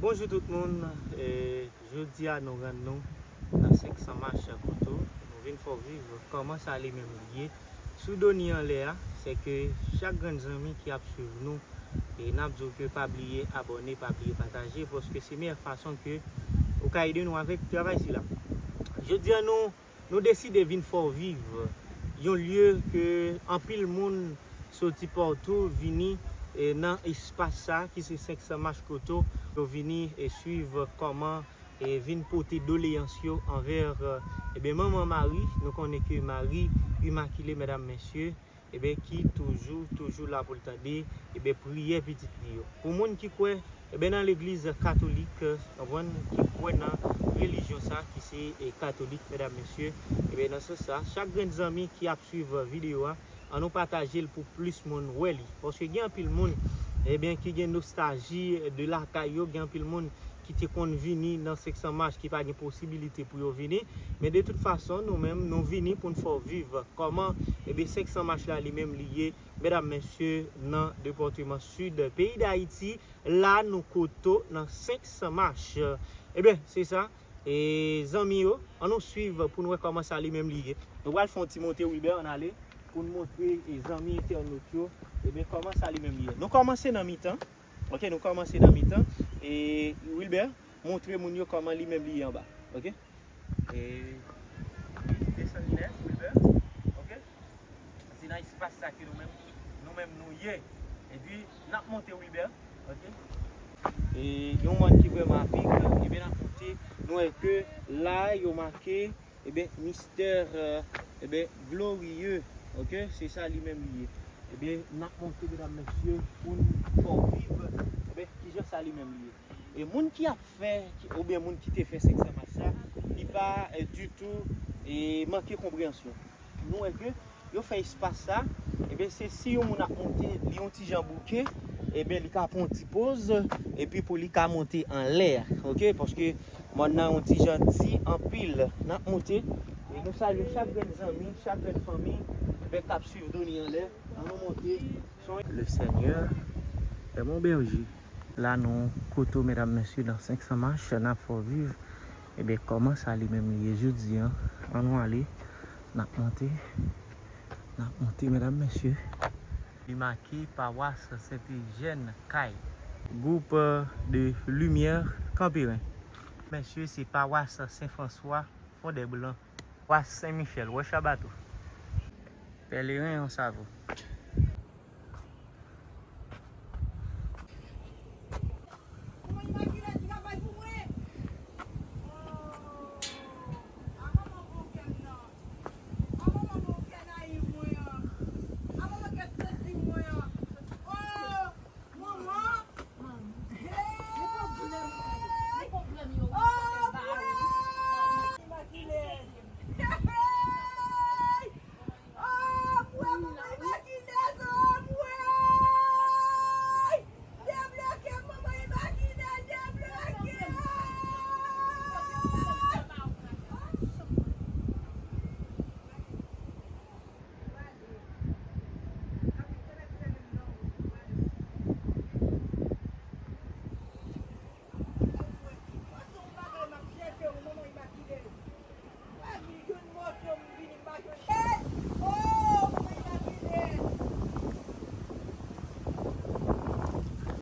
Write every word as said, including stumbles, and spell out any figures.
Bonjou tout moun. E, jodi a nou rann nou nan senk san mach Koto. Nou vin fè w viv kòman sa li menm li ye. Sou do ni anlè a, se ke chak grenn zanmi ki ap swiv nou, e n ap di w ke pa bliye abòne, pa bliye pataje, paske se meyè fason ke ou ka ede nou avèk travay sila. Jodi a nou, nou deside vin fè w viv yon lye ke anpil moun soti patou vini, e, nan espas sa ki se senk san mach Koto, yo vini e swiv kòman e vin pote doleyans yo anvè, e, ebyen, manman Mari. Nou konnen ke Mari Imakile, medam, mesye, ebyen, ki toujou, toujou la pou l tande, ebyen, priyè pitit li yo. Pou moun ki kwè, ebyen, nan legliz katolik, konprann, ki kwè nan relijyon sa ki se, e, katolik, medam, mesye, ebyen, nan sans sa, chak grenn zanmi ki ap swiv videyo a, ann nou pataje l pou plis moun wè li. Paske gen anpil moun, ebyen, ki gen nostalji de lakay yo, gen anpil moun ki te konn vini nan senk san mach ki pa gen posibilite pou yo vini. Men de tout fason, nou menm, nou vini pou n fè w viv kòman, ebyen, senk san mach la li menm li ye, medam, mesye, nan depatman Sid peyi Dayiti, la nou Koto nan senk san mach. Ebyen, se sa. E, zanmi yo, ann nou swiv pou n wè kòman sa li menm li ye. Nou pral fè yon ti monte, Wilbert, ann ale, pou n montre, e, zanmi entènot yo, ebyen, kòman sa li menm li ye. Nou kòmanse nan mitan. Ok, nou kòmanse nan mitan. E, Wilbert, montre moun yo kòman li menm li ye anba. Ok? E, wi, desann li nèt, Wilbert. Ok? Se nan espas sa ke nou menm, nou menm nou ye. Epi, n ap monte, Wilbert. Ok? E yon mòn ki vrèman apik, ebyen, n ap monte. Nou wè ke la, yo make, ebyen, mistè, e, ebyen, gloriye. Ok? Se sa li menm li ye. Ebyen, n ap monte, medam, mesye, pou n fè w viv, ebyen, kijan sa li menm li ye. E moun ki ap fè, ki, oubyen moun ki te fè senk san mach sa, li pa, e, ditou, e, manke konpreyansyon. Nou wè ke yo fè espas sa, ebyen, se si yon moun ap monte, li yon ti jan bouke, ebyen, li ka pran yon ti poz, epi pou li ka monte anlè, ok? Paske mòn nan yon ti jan di anpil. N ap monte, e nou salye chak grenn zanmi, chak grenn fanmi, ebyen, k ap swiv do ni anlè. Ann nou monte. Le Seigneur est mon berger. La nou Koto, medam, mesye, nan senk san mach, n ap fè w viv. Ebyen, kòman sa li menm li ye jodi a? Ann nou ale, n ap monte, n ap monte, medam, mesye. Li make pawas Sentejèn Kay. Gwoup, e, de limyè Kanperen. Mesye, se pawas Sen Franswa Fondèblan. Pawas Sen Michèl, Wòch a Bato. Pèleren an savo.